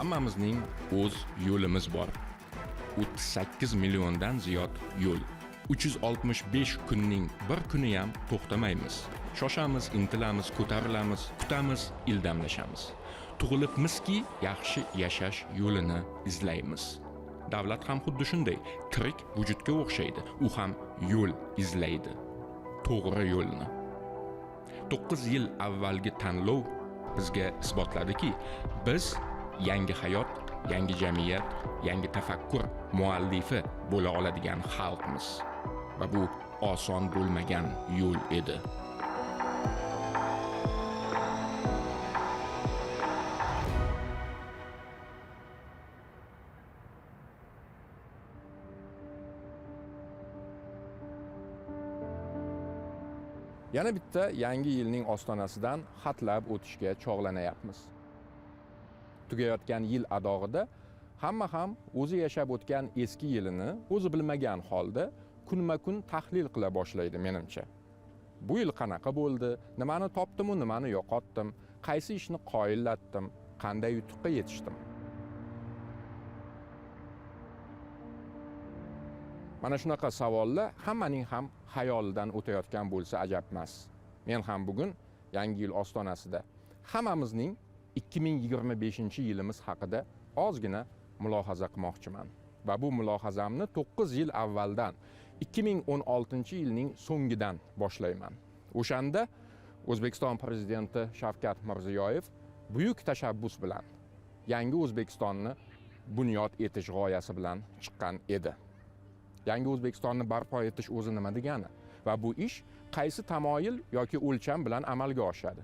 Hammamizning o'z yo'limiz bor. 38 milliondan ziyod yo'l. 365 kunning bir kuni ham to'xtamaymiz. Shoshamiz, intilamiz, ko'tarilamiz, kutamiz, ildamlashamiz. Tug'ilibmizki, yaxshi yashash yo'lini izlaymiz. Davlat ham xuddi shunday tirik vujudga o'xshaydi. U ham yo'l izlaydi. To'g'ri yo'lni. 9 yil avvalgi tanlov bizga isbotladiki, biz yangi hayot, yangi jamiyat, yangi tafakkur muallifi bo'la oladigan xalqmiz. Va bu oson bo'lmagan yo'l edi. Yana bitta yangi yilning ostonasidan xatlab o'tishga chog'lanayapmiz. Tugayotgan yil adog'ida hamma ham o'zi yashab o'tgan eski yilini o'zi bilmagan holda kunma-kun tahlil qila boshlaydi menimcha. Bu yil qanaqa bo'ldi, nimani topdim-u nimani yo'qotdim, qaysi ishni qoyillatdim, qanday yutuqqa yetishdim. Mana shunaqa savollar hammaning ham xayolidan o'tayotgan bo'lsa ajab emas. Men ham bugun yangi yil ostonasida hammamizning 2025-yilimiz haqida ozgina mulohaza qilmoqchiman. Va bu mulohazamni 9 yil avvaldan 2016-yilning so'ngidan boshlayman. O'shanda O'zbekiston prezidenti Shavkat Mirziyoyev buyuk tashabbus bilan yangi O'zbekistonni bunyod etish g'oyasi bilan chiqqan edi. Yangi O'zbekistonni barpo etish o'zi nima degani va bu ish qaysi tamoyil yoki o'lcham bilan amalga oshadi?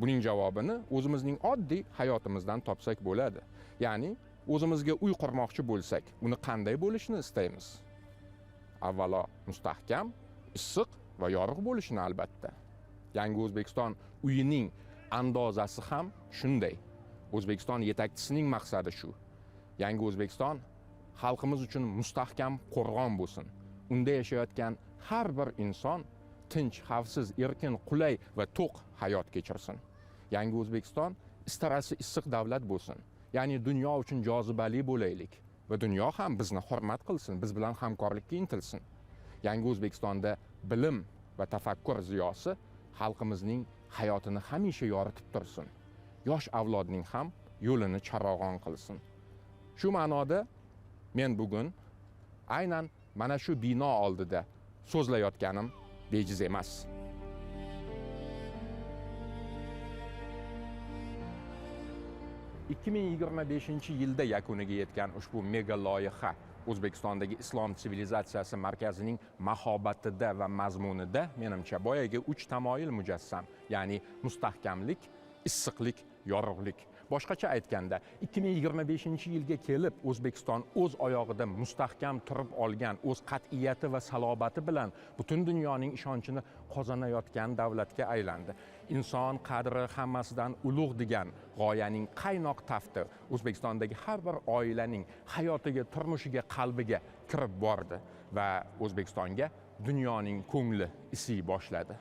Buning javobini o'zimizning oddiy hayotimizdan topsak bo'ladi. Ya'ni o'zimizga uy qurmoqchi bo'lsak, uni qanday bo'lishini istaymiz? Avvalo mustahkam, issiq va yorug' bo'lishini albatta. Yangi O'zbekiston uyining andozasi ham shunday. O'zbekiston yetakchisining maqsadi shu. Yangi O'zbekiston xalqimiz uchun mustahkam qo'rg'on bo'lsin. Unda yashayotgan har bir inson tinch, xavfsiz, erkin, qulay va to'q hayot kechirsin. Yangi O'zbekiston istarasi issiq davlat bo'lsin. Ya'ni dunyo uchun jozibali bo'laylik va dunyo ham bizni hurmat qilsin, biz bilan hamkorlikka intilsin. Yangi O'zbekistonda bilim va tafakkur ziyosi xalqimizning hayotini hamisha yoritib tursin. Yosh avlodning ham yo'lini charog'on qilsin. Shu ma'noda men bugun aynan mana shu bino oldida so'zlayotganim bejiz emas. 2025-yilda yakuniga yetgan ushbu mega loyiha O'zbekistondagi Islom sivilizatsiyasi markazining mahobatida va mazmunida menimcha boyagi 3 tamoyil mujassam, ya'ni mustahkamlik, issiqlik, yorug'lik. Boshqacha aytganda, 2025-yilga kelib O'zbekiston o'z oyog'ida mustahkam turib olgan, o'z qat'iyati va salobati bilan butun dunyoning ishonchini qozonayotgan davlatga aylandi. Inson qadri hammasidan ulug' degan g'oyaning qaynoq tafti O'zbekistondagi har bir oilaning hayotiga, turmushiga, qalbiga kirib bordi va O'zbekistonga dunyoning ko'ngli isiy boshladi.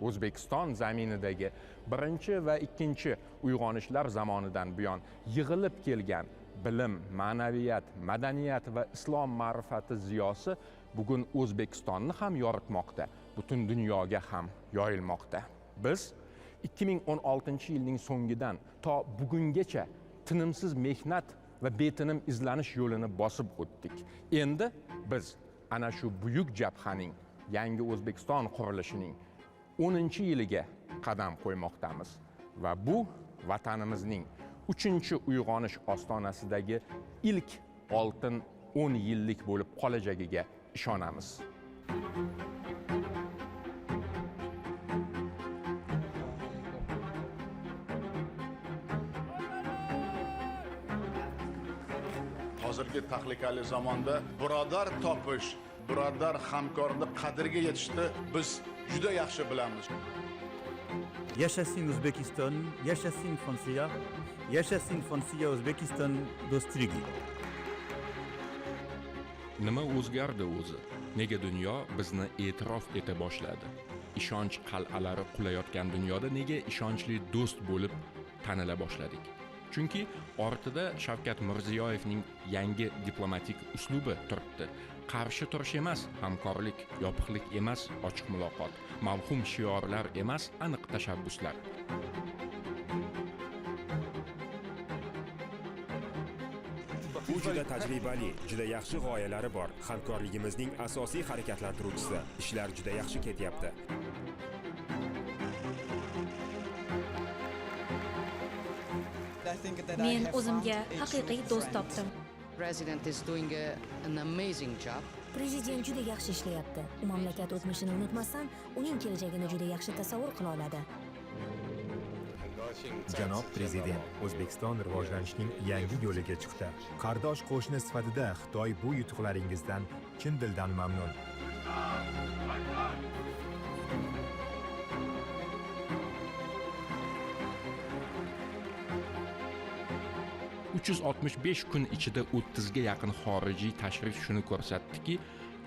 O'zbekiston zaminidagi birinchi va ikkinchi uyg'onishlar zamonidan buyon yig'ilib kelgan bilim, ma'naviyat, madaniyat va islom ma'rifati ziyosi bugun O'zbekistonni ham yoritmoqda, butun dunyoga ham yoyilmoqda. Biz 2016-yilning so'ngidan to bugungacha tinimsiz mehnat va betinim izlanish yo'lini bosib o'tdik. Endi biz ana shu buyuk jabhaning, yangi O'zbekiston qurilishining 10-yiliga qadam qo'ymoqdamiz va bu vatanimizning 3-uyg'onish ostonasidagi ilk oltin 10 yillik bo'lib qolajagiga ishonamiz. Hozirgi tahlikali zamonda birodar topish, birodar hamkorni qadriga yetishni biz juda yaxshi bilamiz. Yashasin O'zbekiston, yashasin Fransiya, yashasin Fransiya O'zbekiston do'stligi. Nima o'zgardi o'zi? Nega dunyo bizni e'tirof eta boshladi? Ishonch qal'alari qulayotgan dunyoda nega ishonchli do'st bo'lib tanila boshladik? Chunki ortida Shavkat Mirziyoyevning yangi diplomatik uslubi turibdi. Qarshi turish emas, hamkorlik, yopiqlik emas, ochiq muloqot, mavhum shiorlar emas, aniq tashabbuslar. U juda tajribali, juda yaxshi g'oyalari bor. Hamkorligimizning asosiy harakatlantiruvchisi. Ishlar juda yaxshi ketyapti. Men o'zimga haqiqiy do'st topdim. Prezident juda yaxshi ishlayapti. U mamlakat o'tmishini unutmasdan, uning kelajagini juda yaxshi tasavvur qila oladi. Janob prezident, O'zbekiston rivojlanishning yangi yo'liga chiqdi. Qardosh qo'shni sifatida Xitoy bu yutuqlaringizdan chin dildan mamnun. ...365 kun ichida 30 ga yaqin xorijiy tashrif shuni ko'rsatdiki,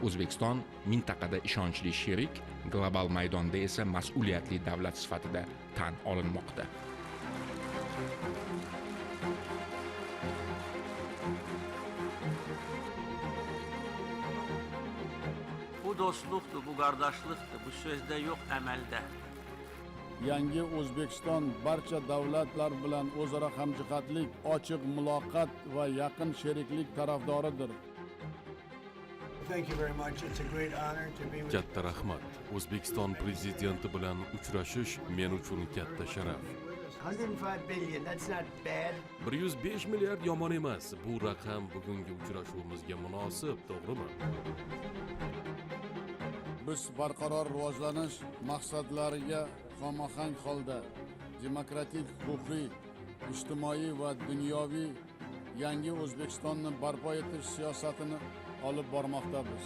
O'zbekiston mintaqada ishonchli sherik, global maydonda esa mas'uliyatli davlat sifatida tan olinmoqda. Bu dostluqdur, bu qardaşlıqdır, bu sözdə yox, əməldə. Yangi O'zbekiston barcha davlatlar bilan o'zaro hamjihatlik, ochiq muloqot va yaqin sheriklik tarafdoridir. Katta rahmat. O'zbekiston prezidenti bilan uchrashish men uchun katta sharaf. 105 milliard yomon emas. Bu raqam bugungi uchrashuvimizga munosib, to'g'rimi? Biz barqaror rivojlanish maqsadlariga hamohang holda demokratik, huquqiy, ijtimoiy va dunyoviy yangi O'zbekistonni barpo etish siyosatini olib bormoqdamiz.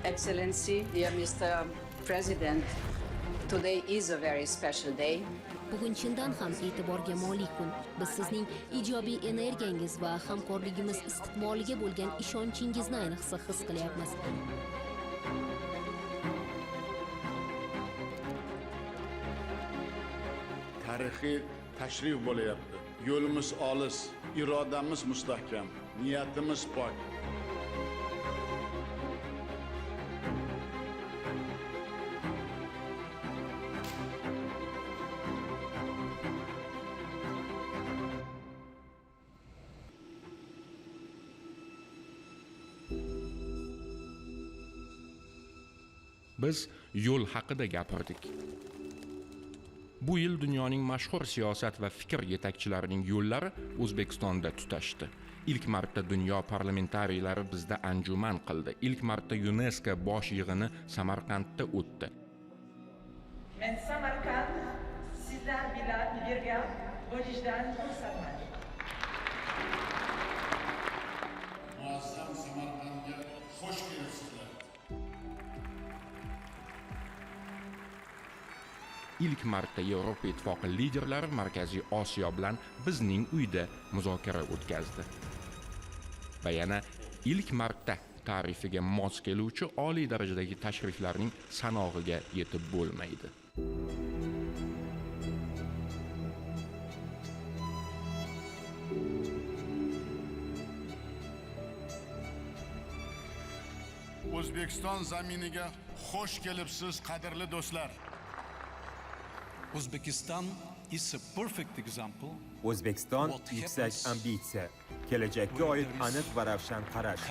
Excellency, dear Mr. President, today is a very special day. Bugun chindan ham e'tiborga molik kun. Biz sizning ijobiy energiyangiz va hamkorligimiz istiqboliga bo'lgan ishonchingizni ayniqsa his qilyapmiz. Tarixiy tashrif bo'layapti. Yo'limiz olis, irodamiz mustahkam, niyatimiz pok. Biz yo'l haqida gapirdik. Bu yil dunyoning mashhur siyosat va fikr yetakchilarining yo'llari O'zbekistonda tutashdi. Ilk marta dunyo parlamentariylari bizda anjuman qildi. Ilk marta UNESCO bosh yig'ini Samarqandda o'tdi. Men Samarqand sizlar bilan birga bo'lishdan xursandman. Muazzam Samarqandga xush kelibsizlar. Ilk marta Yevropa Ittifoqi liderlari Markaziy Osiyo bilan bizning uyda muzokara o'tkazdi. Va yana ilk marta tarifiga mos keluvchi oliy darajadagi tashriflarning sanog'iga yetib bo'lmaydi. O'zbekiston zaminiga xush kelibsiz, qadrli do'stlar. Uzbekistan is a perfect example. O'zbekiston yuksak ambitsiya, kelajakka oid aniq va ravshan qarash,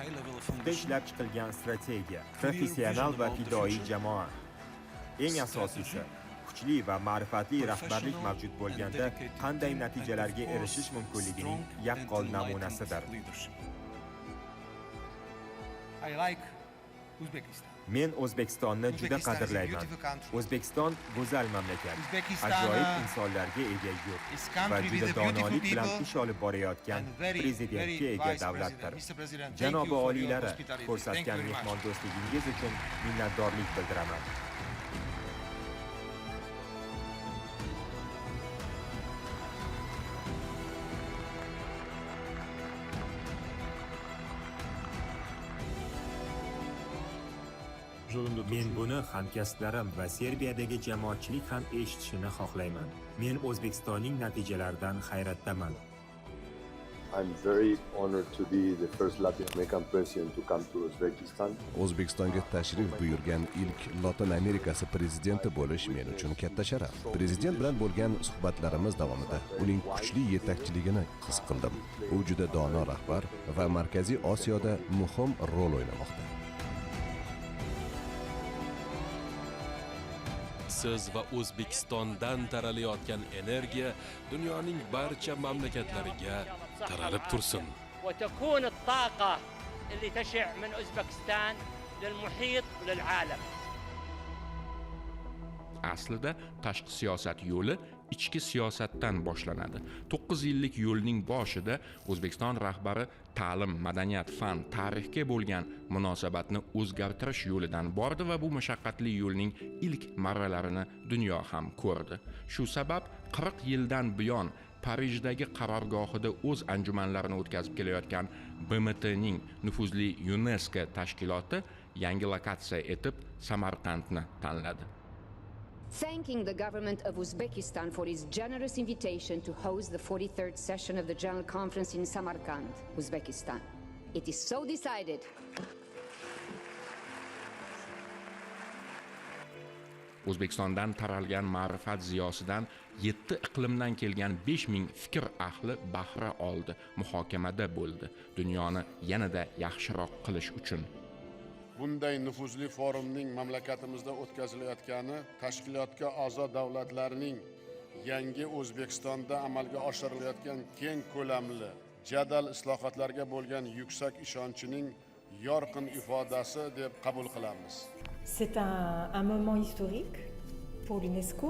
puxta ishlab chiqilgan strategiya, professional va fidoyi jamoa. Eng asosiysi, kuchli va ma'rifatli rahbarlik mavjud bo'lganda qanday natijalarga erishish mumkinligining yaqqol namunasidir. I like Uzbekistan. Men O'zbekistonni juda qadrlayman. O'zbekiston go'zal mamlakat, ajoyib insonlarga ega yurt va juda donolik bilan ish olib borayotgan prezidentga ega davlatdir. Janobi oliylari, ko'rsatgan mehmondo'stligingiz uchun minnatdorlik bildiraman. Men buni hamkasblarim va Serbiyadagi jamoatchilik ham eshitishini xohlayman. Men O'zbekistonning natijalaridan hayratdaman. I'm very honored to be the first Latin American president to come to Uzbekistan. O'zbekistonga tashrif buyurgan ilk Lotin Amerikasi prezidenti bo'lish men uchun katta sharaf. Prezident bilan bo'lgan suhbatlarimiz davomida uning kuchli yetakchiligini his qildim. U juda dono rahbar va Markaziy Osiyoda muhim rol o'ynamoqda. Siz va O'zbekistondan taralayotgan energiya dunyoning barcha mamlakatlariga taralib tursin. وتكون الطاقة اللي تشع من أوزبكستان للمحيط وللعالم. Aslida tashqi siyosat yo'li ichki siyosatdan boshlanadi. 9 yillik yo'lning boshida O'zbekiston rahbari ta'lim, madaniyat, fan, tarixga bo'lgan munosabatni o'zgartirish yo'lidan bordi va bu mashaqqatli yo'lning ilk marralarini dunyo ham ko'rdi. Shu sabab 40 yildan buyon Parijdagi qarorgohida o'z anjumanlarini o'tkazib kelayotgan BMTning nufuzli UNESCO tashkiloti yangi lokatsiya etib Samarqandni tanladi. Thanking the government of Uzbekistan for its generous invitation to host the 43rd session of the General Conference in Samarkand, Uzbekistan. It is so decided. O'zbekistondan taralgan ma'rifat ziyosidan 7 iqlimdan kelgan 5000 fikr ahli bahra oldi, muhokamada bo'ldi, dunyoni yanada yaxshiroq qilish uchun. Bunday nufuzli forumning mamlakatimizda o'tkazilayotgani tashkilotga a'zo davlatlarning yangi O'zbekistonda amalga oshirilayotgan keng ko'lamli jadal islohotlarga bo'lgan yuksak ishonchining yorqin ifodasi deb qabul qilamiz. C'est un moment historique pour l'UNESCO.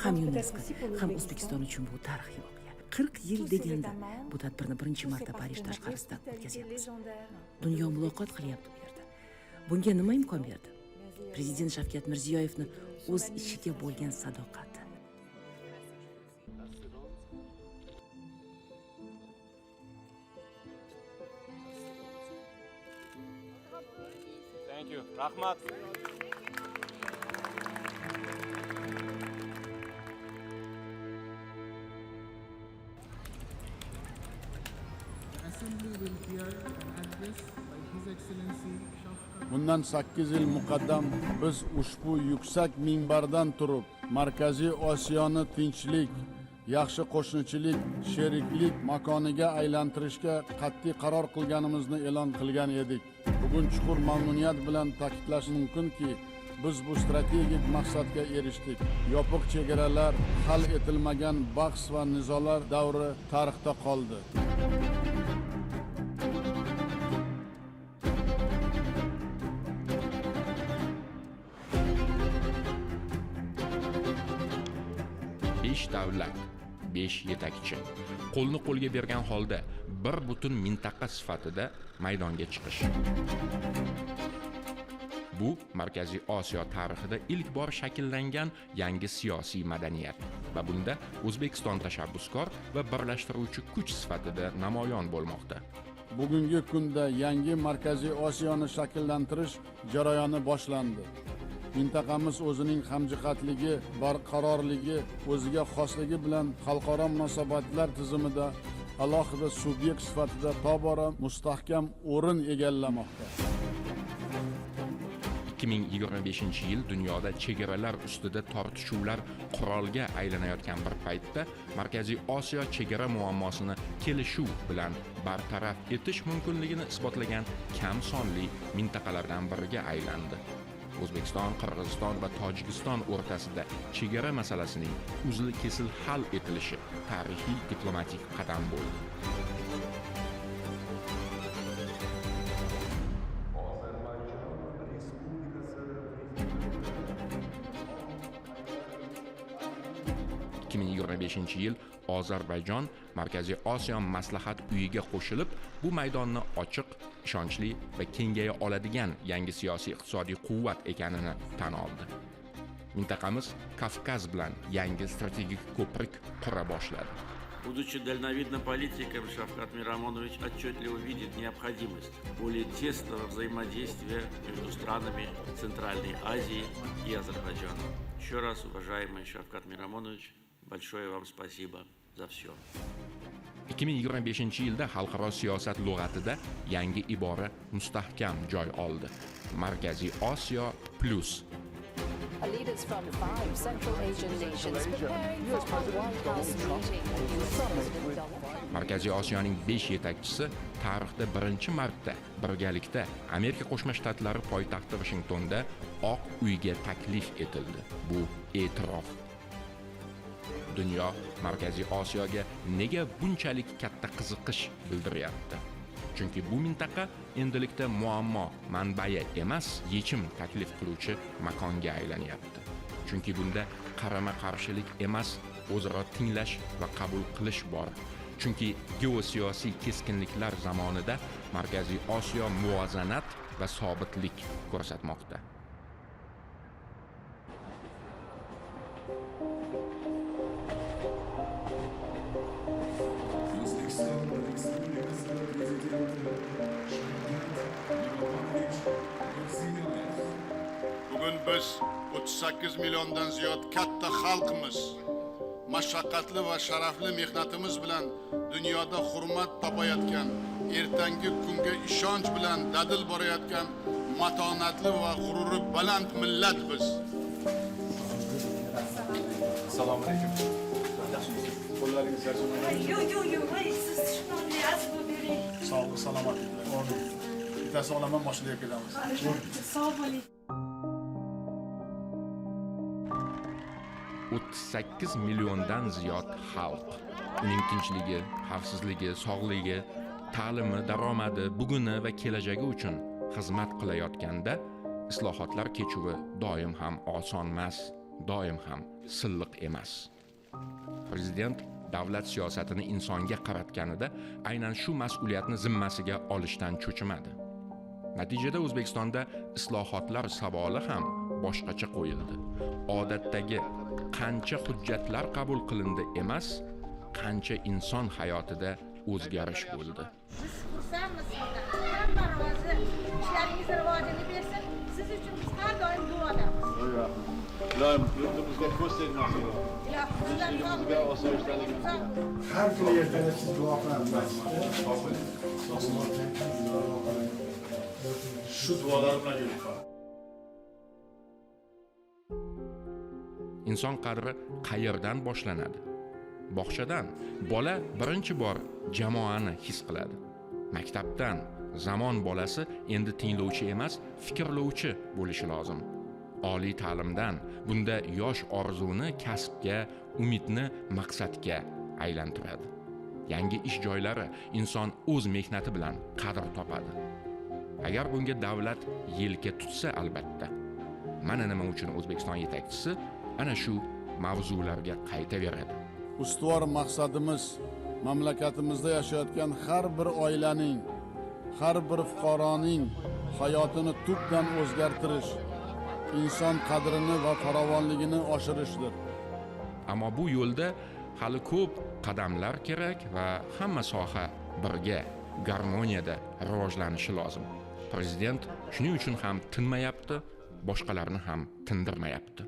Ham UNESCO, ham O'zbekiston uchun bu tarixiy voqea. 40 yil deganda bu tadbirni birinchi marta Parij tashqarisida o'tkazyapmiz. Dunyo muloqot qilyapti bu yerda. Bunga nima imkon berdi? Prezident Shavkat Mirziyoyevni o'z ishiga bo'lgan sadoqati. Thank you. Rahmat. Bundan 8 yil muqaddam biz ushbu yuksak minbardan turib Markaziy Osiyoni tinchlik, yaxshi qo'shnichilik, sheriklik makoniga aylantirishga qat'iy qaror qilganimizni e'lon qilgan edik. Bugun chuqur mamnuniyat bilan ta'kidlash mumkinki, biz bu strategik maqsadga erishdik. Yopiq chegaralar, hal etilmagan bahs va nizolar davri tarixda qoldi. Davlat, 5 yetakchi qo'lni qo'lga bergan holda bir butun mintaqa sifatida maydonga chiqish. Bu Markaziy Osiyo tarixida ilk bor shakllangan yangi siyosiy madaniyat va bunda O'zbekiston tashabbuskor va birlashtiruvchi kuch sifatida namoyon bo'lmoqda. Bugungi kunda yangi Markaziy Osiyoni shakllantirish jarayoni boshlandi. Mintaqamiz o'zining hamjihatligi, barqarorligi, o'ziga xosligi bilan xalqaro munosabatlar tizimida alohida subyekt sifatida tobora mustahkam o'rin egallamoqda. 2025-yil dunyoda chegaralar ustida tortishuvlar qurolga aylanayotgan bir paytda Markaziy Osiyo chegara muammosini kelishuv bilan bartaraf etish mumkinligini isbotlagan kam sonli mintaqalardan biriga aylandi. O'zbekiston, Qirg'iziston va Tojikiston o'rtasida chegara masalasining uzil-kesil hal etilishi tarixiy diplomatik qadam bo'ldi. 2025-yil Ozarbayjon Markaziy Osiyo maslahat uyiga qo'shilib, bu maydonni ochiq, ishonchli va kengaya oladigan yangi siyosiy iqtisodiy quvvat ekanini tan oldi. Mintaqamiz Kavkaz bilan yangi strategik ko'prik qura boshladi. Будучи дальновидным политиком, Шавкат Миромонович отчетливо видит необходимость более тесного взаимодействия между странами Центральной Азии и Азербайджаном. Еще раз, уважаемый Шавкат Миромонович, большое вам спасибо за все. 2025 yilda xalqaro siyosat lug'atida yangi ibora mustahkam joy oldi: Markaziy Osiyo plyus. Leaders from five Central Asian nations preparing for a White House meeting with US President Donald Trump. Markaziy Osiyoning 5 yetakchisi tarixda birinchi marta birgalikda Amerika Qo'shma Shtatlari poytaxti Vashingtonda Oq uyga taklif etildi. Bu e'tirof. Dunyo Markaziy Osiyoga nega bunchalik katta qiziqish bildiryapti? Chunki bu mintaqa endilikda muammo manbai emas, yechim taklif qiluvchi makonga aylanyapti. Chunki bunda qarama-qarshilik emas, o'zaro tinglash va qabul qilish bor. Chunki geosiyosiy keskinliklar zamonida Markaziy Osiyo muvozanat va sobitlik ko'rsatmoqda. O'zbekiston Respublikasi Prezidenti Shavkat Miromonovich Mirziyoyev. Bugun biz 38 milliondan ziyod katta xalqmiz. Mashaqqatli va sharafli mehnatimiz bilan dunyoda hurmat topayotgan, ertangi kunga ishonch bilan dadil borayotgan matonatli va g'ururi baland millatmiz. Assalomu alaykum. Qo'llaringiz charchamadimi? Yo'q, yo'q, yo'q, voy, siz shunday azbo bering. Sog'lik, salomatlik. Amin. Bittasi olaman, mashinaga kelamiz. Sog' bo'ling. 38 milliondan ziyod xalq. Uning tinchligi, xavfsizligi, sog'ligi, ta'limi, daromadi, buguni va kelajagi uchun xizmat qilayotganda islohotlar kechuvi doim ham oson emas, doim ham silliq emas. Prezident davlat siyosatini insonga qaratganida aynan shu mas'uliyatni zimmasiga olishdan cho'chimadi. Natijada O'zbekistonda islohotlar savoli ham boshqacha qo'yildi. Odatdagi qancha hujjatlar qabul qilindi emas, qancha inson hayotida o'zgarish bo'ldi. Biz xursandmiz sizdan. Hamma rozi. Ishlaringiz rivojini bersin. Siz uchun biz har doim duodamiz. Ilohim yurtimizga ko'z tegmasin. Ilohim sizdan sog' Tinchligimizga, osoyishtaligimizga. Har kuni ertalab siz duo qilamiz masjidda. Shu duolar bilan yuribman. Inson qadri qayerdan boshlanadi? Bog'chadan. Bola birinchi bor jamoani his qiladi. Maktabdan. Zamon bolasi endi tinglovchi emas, fikrlovchi bo'lishi lozim. Oliy ta'limdan. Bunda yosh orzuni kasbga, umidni maqsadga aylantiradi. Yangi ish joylari inson o'z mehnati bilan qadr topadi. Agar bunga davlat yelka tutsa albatta. Mana nima uchun O'zbekiston yetakchisi ana shu mavzularga qaytaveradi. Ustuvor maqsadimiz mamlakatimizda yashayotgan har bir oilaning, har bir fuqaroning hayotini tubdan o'zgartirish, inson qadrini va farovonligini oshirishdir. Ammo bu yo'lda hali ko'p qadamlar kerak va hamma soha birga, garmoniyada rivojlanishi lozim. Prezident shuning uchun ham tinmayapti, boshqalarni ham tindirmayapti.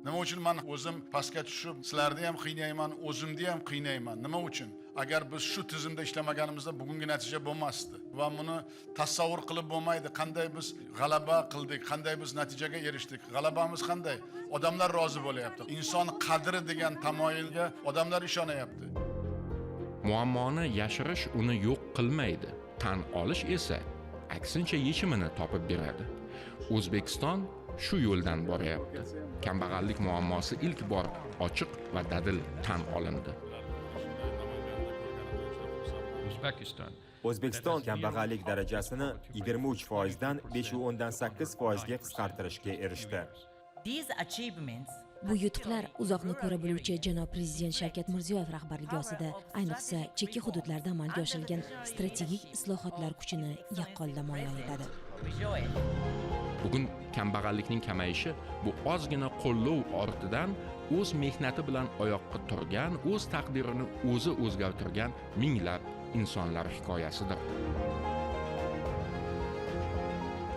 Nima uchun men o'zim pastga tushib, sizlarni ham qiynayman, o'zimni ham qiynayman? Nima uchun? Agar biz shu tizimda ishlamaganimizda bugungi natija bo'lmasdi va buni tasavvur qilib bo'lmaydi. Qanday biz g'alaba qildik, qanday biz natijaga erishdik? G'alabamiz qanday? Odamlar rozi bo'lyapti. Inson qadri degan tamoyilga odamlar ishonayapti. Muammoni yashirish uni yo'q qilmaydi. Tan olish esa aksincha yechimini topib beradi. O'zbekiston shu yo'ldan boryapti. Kambag'allik muammosi ilk bor ochiq va dadil tan olindi. O'zbekiston kambag'allik darajasini 23% dan 5.8% ga qisqartirishga erishdi. Bu yutuqlar uzoqni ko'ra biluvchi janob prezident Shavkat Mirziyoyev rahbarligi ostida, ayniqsa chekka hududlarda amalga oshirilgan strategik islohotlar kuchini yaqqol namoyon etadi. Bugun kambag'allikning kamayishi bu ozgina qo'llov ortidan o'z mehnati bilan oyoqqa turgan, o'z taqdirini o'zi o'zgartirgan minglab insonlar hikoyasidir.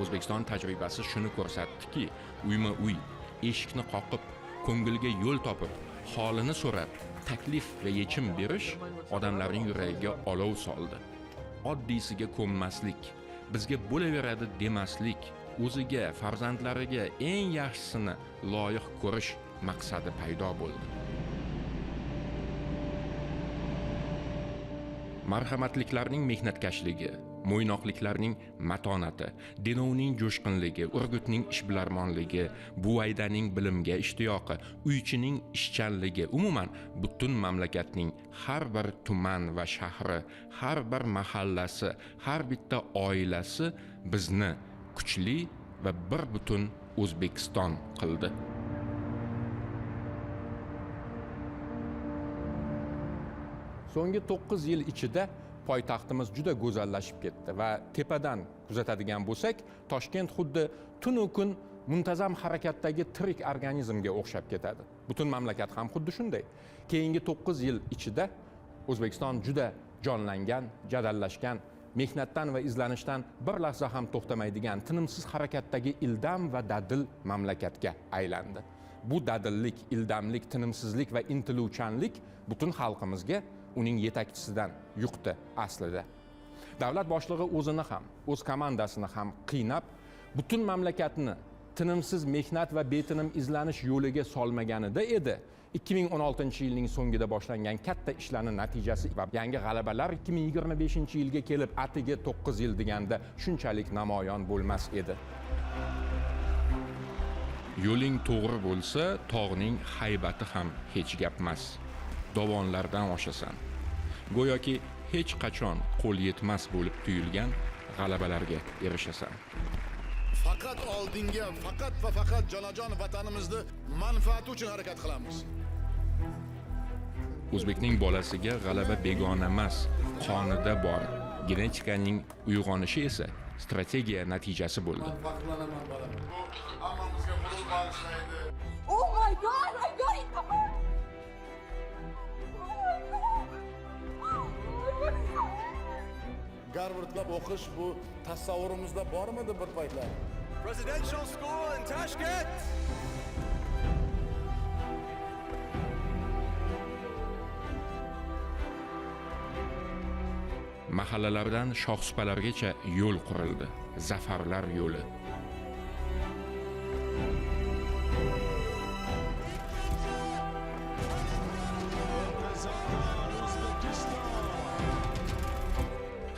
O'zbekiston tajribasi shuni ko'rsatdiki, uyma-uy eshikni qoqib, ko'ngilga yo'l topib, holini so'rab, taklif va yechim berish odamlarning yuragiga olov soldi. Oddiysiga ko'nmaslik, bizga bo'laveradi demaslik, o'ziga, farzandlariga eng yaxshisini loyiq ko'rish maqsadi paydo bo'ldi. Marhamatliklarning mehnatkashligi, mo'ynoqliklarning matonati, Denovning jo'shqinligi, Urgutning ishbilarmonligi, Buvaydaning bilimga ishtiyoqi, Uychining ishchanligi, umuman butun mamlakatning har bir tuman va shahri, har bir mahallasi, har bitta oilasi bizni kuchli va bir butun O'zbekiston qildi. So'nggi 9 yil ichida poytaxtimiz juda go'zallashib ketdi va tepadan kuzatadigan bo'lsak, Toshkent xuddi tunu kun muntazam harakatdagi tirik organizmga o'xshab ketadi. Butun mamlakat ham xuddi shunday. Keyingi 9 yil ichida O'zbekiston juda jonlangan, jadallashgan, mehnatdan va izlanishdan bir lahza ham to'xtamaydigan, tinimsiz harakatdagi ildam va dadil mamlakatga aylandi. Bu dadillik, ildamlik, tinimsizlik va intiluvchanlik butun xalqimizga uning yetakchisidan yuqti aslida. Davlat boshlig'i o'zini ham, o'z komandasini ham qiynab, butun mamlakatni tinimsiz mehnat va betinim izlanish yo'liga solmaganida edi. 2016-yilning so'ngida boshlangan katta ishlarning natijasi va yangi g'alabalar 2025-yilga kelib atigi 9 yil deganda shunchalik namoyon bo'lmas edi. Yo'ling to'g'ri bo'lsa, tog'ning haybati ham hech gapmas. Dovonlardan oshasan. Go'yoki hech qachon qo'l yetmas bo'lib tuyulgan g'alabalarga erishasan. Faqat oldinga, faqat va faqat jonajon vatanimizni manfaati uchun harakat qilamiz. O'zbekning bolasiga g'alaba begona emas, qonida bor. Genetikaning uyg'onishi esa strategiya natijasi bo'ldi. Faxrlanaman bolam. Bu hammamizga g'urur bag'ishlaydi. Oh my God, I got it. Garvardlab o'qish bu tasavvurimizda bormidi bir paytlar? Presidential School in Tashkent. Mahallalardan shohsupalargacha yo'l qurildi. Zafarlar yo'li.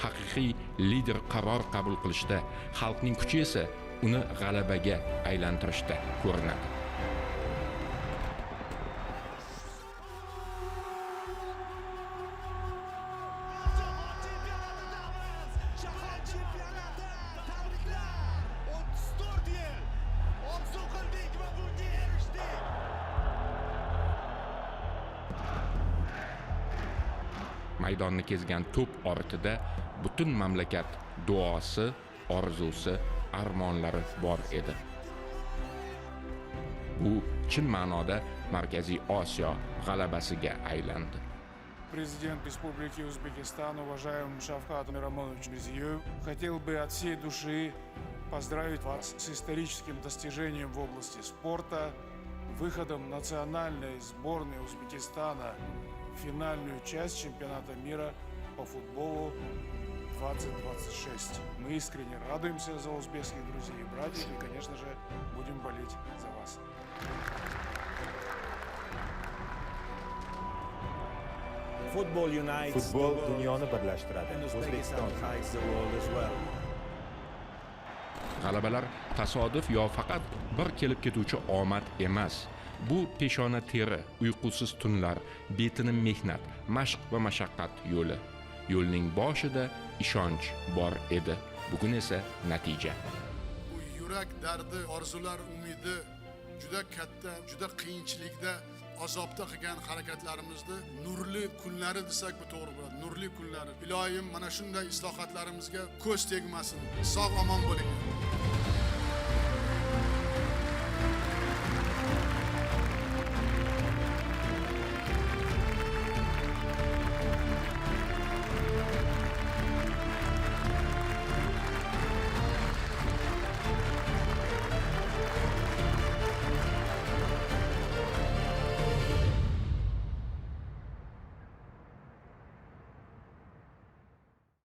Haqiqiy lider qaror qabul qilishda, xalqning kuchi esa uni g'alabaga aylantirishda ko'rinadi. Maydonni kezgan to'p ortida butun mamlakat duosi, orzusi, armonlari bor edi. Bu chin ma'noda Markaziy Osiyo g'alabasiga aylandi. Президент Республики Узбекистан, уважаемый Шавкат Миромонович Мирзиёев, хотел бы от всей души поздравить вас с историческим достижением в области спорта, выходом национальной сборной Узбекистана в финальную часть чемпионата мира по футболу 2026. Мы искренне радуемся за узбекских друзей и братьев и, конечно же, будем болеть за вас. Futbol dunyoni birlashtiradi. O'zbekiston. G'alabalar tasodif yo faqat bir kelib ketuvchi omad emas. Bu peshona teri, uyqusiz tunlar, betinim mehnat, mashq va mashaqqat yo'li. Yo'lning boshida ishonch bor edi. Bugun esa natija. Bu yurak dardi, orzular umidi Juda katta, juda qiyinchilikda, azobda qilgan harakatlarimizni nurli kunlari desak, bu to'g'ri bo'ladi. Nurli kunlari. Iloyim, mana shunday islohotlarimizga ko'z tegmasin. Sog' omon bo'ling.